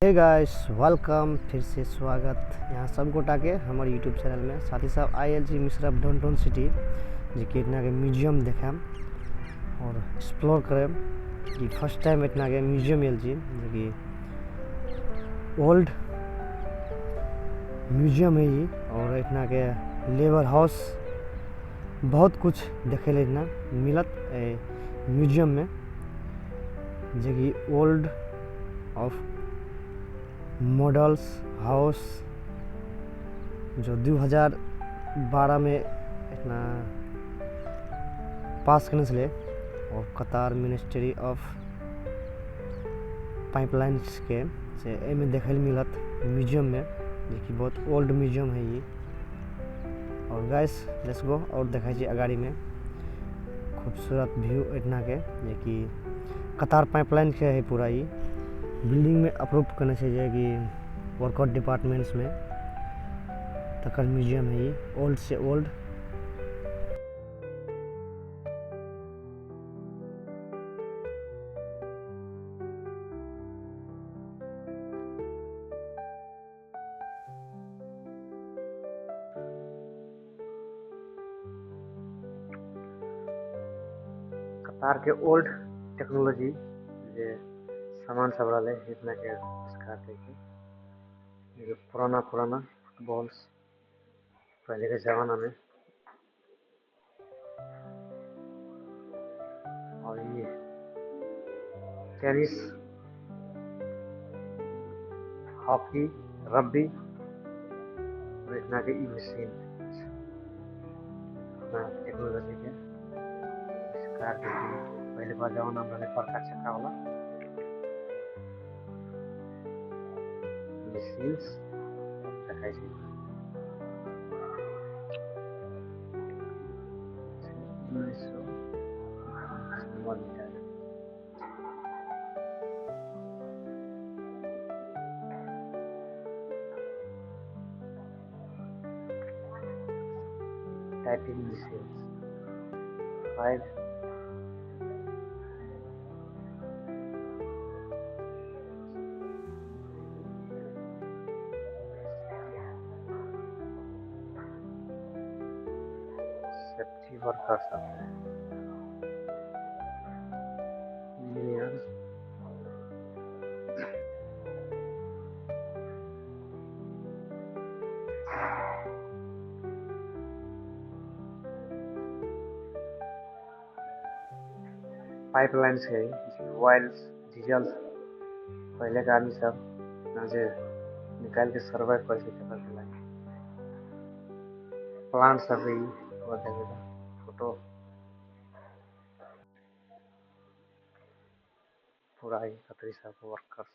Hey guys welcome, फिर से स्वागत यहाँ सब गोटा के हमारे यूट्यूब चैनल में। साथ ही साथ आयल छी मिश्रा डाउनटाउन सिटी, जे कि इतना के म्यूजियम देखाम और एक्सप्लोर करेम कि फर्स्ट टाइम इतना के म्यूजियम आयल छी, जे कि ओल्ड म्यूजियम है ये। और इतना के लेबर हाउस बहुत कुछ देखे ले इतना मिलत ए म्यूजियम में, जे कि ओल्ड ऑफ मॉडल्स हाउस जो 2012 में इतना पास करने छलै और कतार मिनिस्ट्री ऑफ पाइपलाइंस के से एहिमे देखै लए मिलत म्यूजियम में, जे कि बहुत ओल्ड म्यूजियम है ये। और गाइस let's go और देखै छी अगाड़ी में खूबसूरत व्यू इतना के, जे कि कतार पाइपलाइन के है पूरा ये बिल्डिंग में अप्रूव करने छै, जे कि वर्कआउट डिपार्टमेंट्स में तकर म्यूजियम है ये, ओल्ड से ओल्ड। कतार के ओल्ड टेक्नोलॉजी जे सामान सब रहलै इतना के आविष्कार करके, पुराना पुराना फुटबॉल्स पहले के जमाना में। और ये टेनिस, हॉकी, रग्बी और इतना के ई मशीन अपना टेक्नोलॉजी के आविष्कार करके पहले का जमाना में रहलै बड़का चक्का वाला मशीन्स देखै छी। Typing machines 5 safety worker सब है, इंजीनियर, पाइपलाइन है, ऑयल डीजल पहले के आदमी सब अपना जे निकाल के सर्वाइव कर सके लाइन प्लांट सब है, वो देखेगा फोटो पूरा ही कतरी सब वर्कर्स।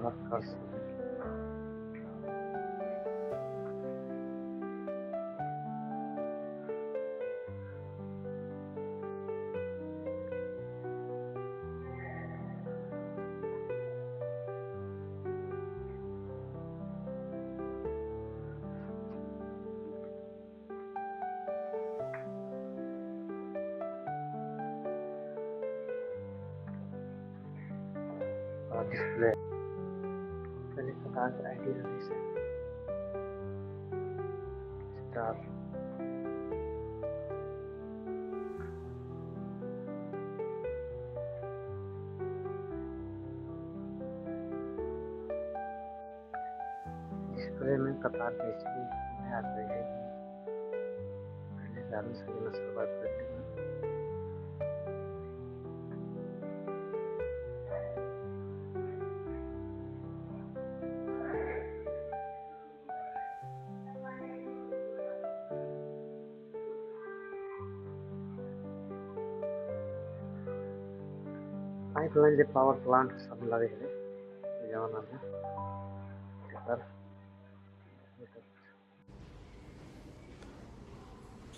वर्कर्स डिस्प्ले पहले कतार के आईडी रहै से स्टार डिस्प्ले में कतार के हिस्ट्री नया रहे है, पहले के आदमी सब जेना सर्वाइव करते हैं। पाइपलाइन जे पावर प्लांट सब लगे है जमाना में एकर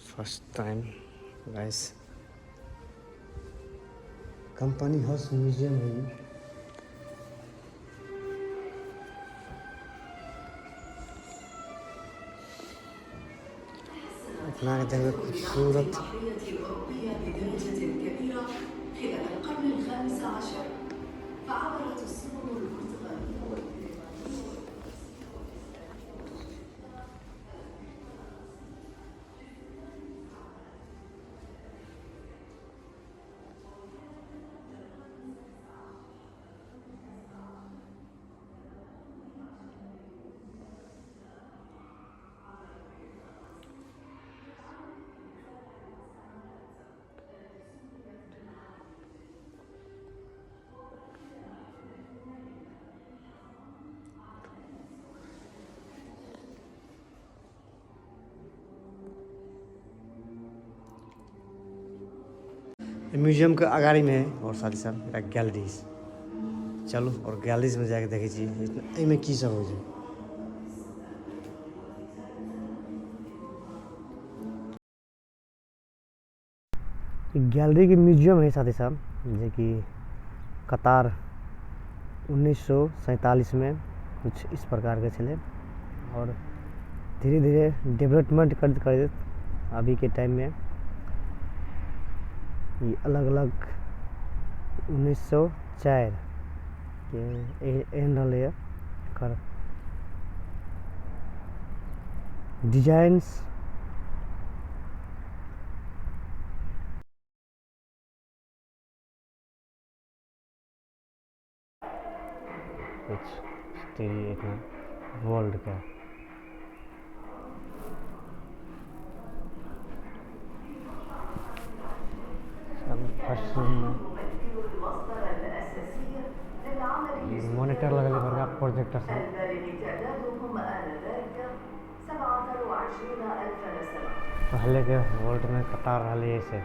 first time guys company house museum है। इतना के देखबै खूबसूरत। म्यूजियम के अगाड़ी में है और साथ ही साथ एक गैलरीज। चलू और गैलरीज में जाके देखै छी एहिमे की सब होइ छै। गैलरी के म्यूजियम है साथी साहब, जे कि कतार 1947 में कुछ इस प्रकार के छलै और धीरे धीरे डेवलपमेंट करैत करैत अभी के टाइम में ई अलग अलग 1904 के एहन रहलैए एकर डिजाइन्स। कुछ स्त्री एहिठाम वर्ल्ड के फर्स्ट रूम में मॉनिटर लगल है बड़का प्रोजेक्टर सब। पहले के वर्ल्ड में कतार रहलै ऐसे।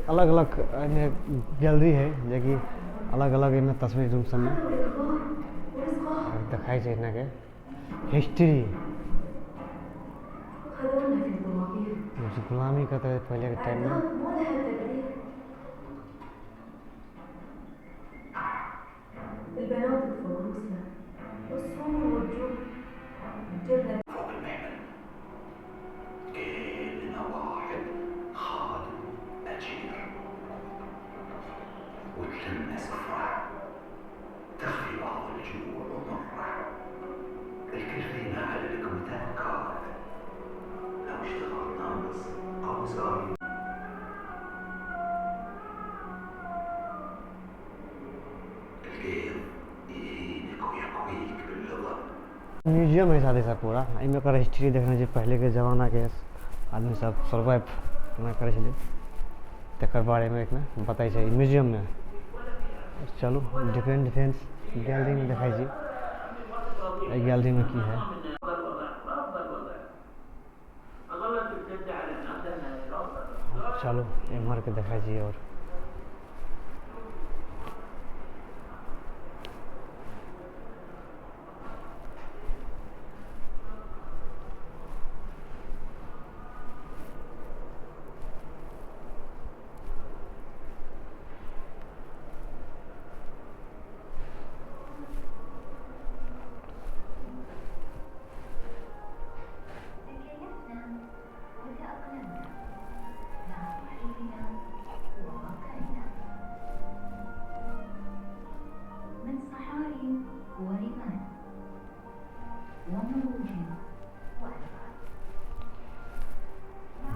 अलग अलग एहिमे गैलरी है जेकि अलग अलग एहिमे तस्वीर रूम सबमे देखाइ छै एहिना के हिस्ट्री गुलामी करते रहे पहले के टाइम में। म्यूजियम है साथ ही साथ पूरा एहिमे ओकर हिस्ट्री देखने छै, पहले के जमाना के आदमी सब सर्वाइव केना करै छलै तकर बारेमे एहिमे बताइ छै म्यूजियममे। चलू डिफरेंट डिफरेंट गैलरीमे देखै छी एहि गैलरीमे की है। चलू एम्हरके देखै छी और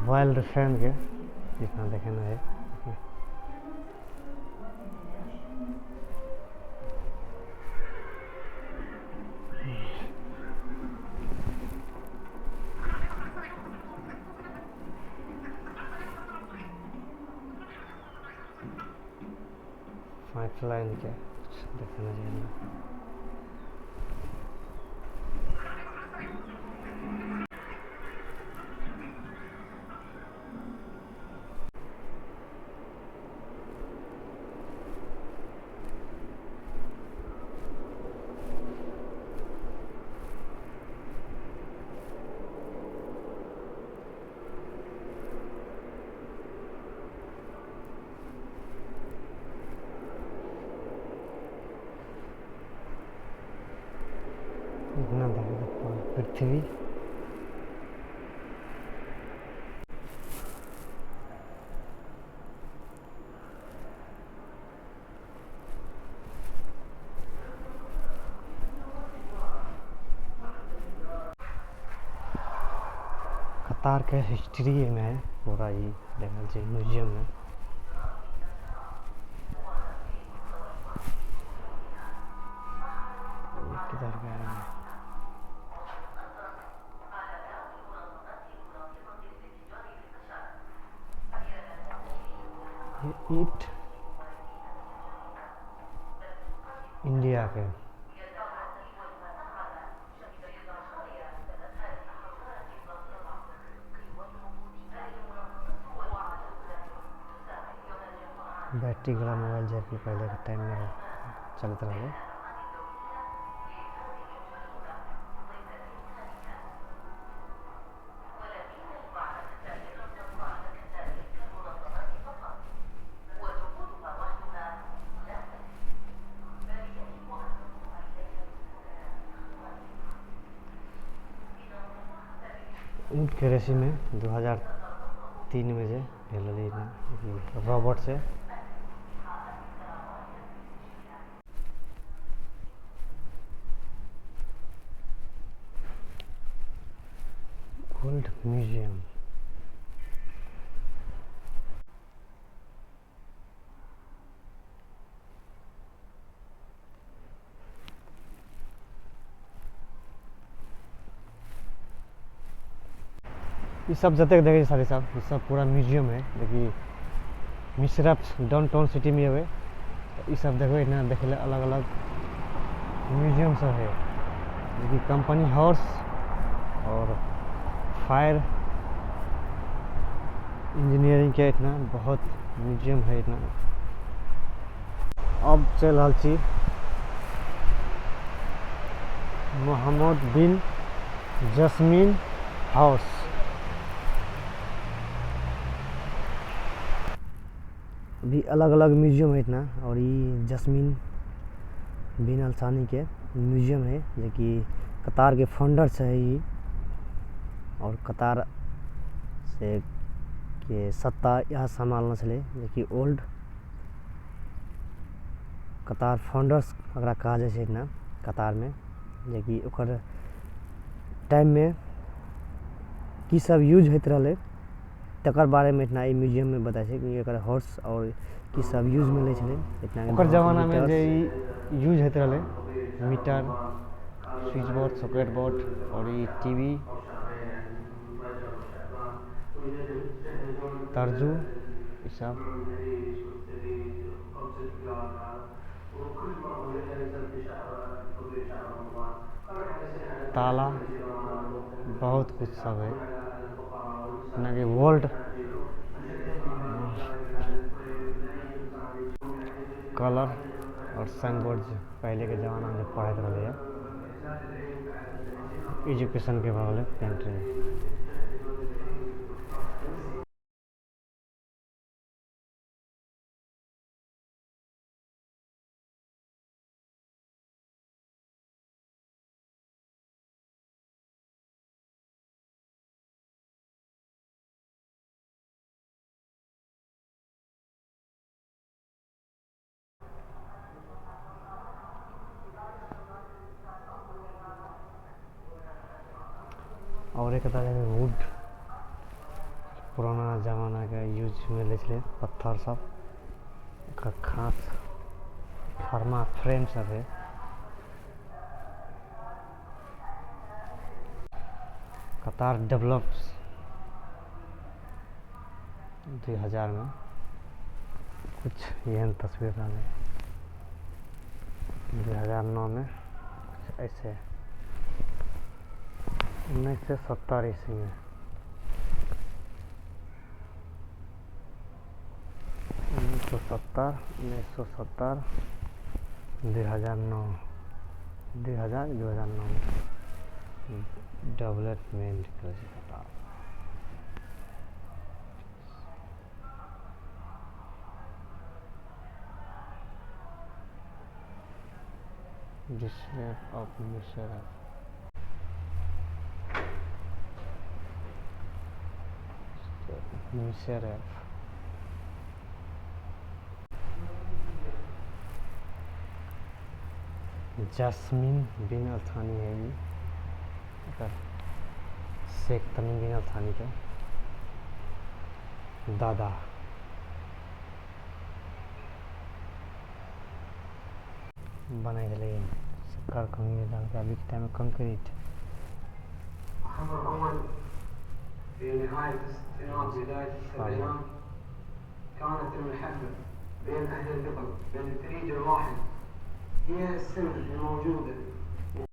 वाइल्ड फैन के जितना देखेना है। पाइपलाइन के देखना चाहिए। 3। कतार के हिस्ट्री में है पूरा ये देखल छै म्यूजियम में। किधर गया है? ये ईट इंडिया के बैटरी वाला मोबाइल जबकि पहले के टाइम में चलते रहे। ऊँट के रेसी में 2003 में जे भेल रहलै रोबोट से। Gold museum. ई सब जतेक देखे साथी साहब, ई सब पूरा म्यूजियम है। देखिए मिश्रफ डाउनटाउन सिटी में अबे ई सब देखबे ना, देखे अलग अलग म्यूजियम सब है। देखिए कंपनी हाउस और फायर इंजीनियरिंग के इतना बहुत म्यूजियम है इतना। अब चल रहा छी मोहम्मद बिन जस्मीन हाउस। अभी अलग अलग म्यूजियम है इतना। और ये जस्मीन बिन अल-सानी के म्यूजियम है, जो कि कतार के फाउंडर्स है ये। और कतार से के सत्ता यहाँ संभालना छलै, जो कि ओल्ड कतार फाउंडर्स अगरा कहा जाइ छै इतना कतार में। जे कि ओकर टाइम में की सब यूज होइत रहलै तकर बारे में इतना ई म्यूजियम में बताइ छै कि एकर हॉर्स और की सब यूज में लै छलै इतना। ओकर जमाना में जे ई यूज होइत रहलै meter, switch board, socket board और ई टीवी, तर्जू, ई सब। ताला, बहुत कुछ सब है ना कि वोल्ट कलर और साइन बोर्ड पहले के जमाना में पढ़ैत रहलै है एजुकेशन के भऽ गेलै पेंट्री। और एक वुड पुराना जमाना के यूज में लै छलै पत्थर सब, एकर खास फर्मा फ्रेम सब है। कतार डेवलप्स 2000 में कुछ एहन तस्वीर रहलै। 2009 में कुछ ऐसे। 1970 ईस्वी में 1970, 1970, 2009, 2000, 2009 में डेवलपमेंट कतार। Display of Mishref. Musharraf. Jasmine bin Al Thani है ई, एकर शेख तमीम बिन अल-थानी के दादा। बनाए छलै शक्कर कंगनी डाल के, अभी के टाइम में कंक्रीट। محمد أول في نهاية الستينات بداية السبعينات كانت المحبة بين أهل القطر بين الفريج الواحد هي السمة الموجودة.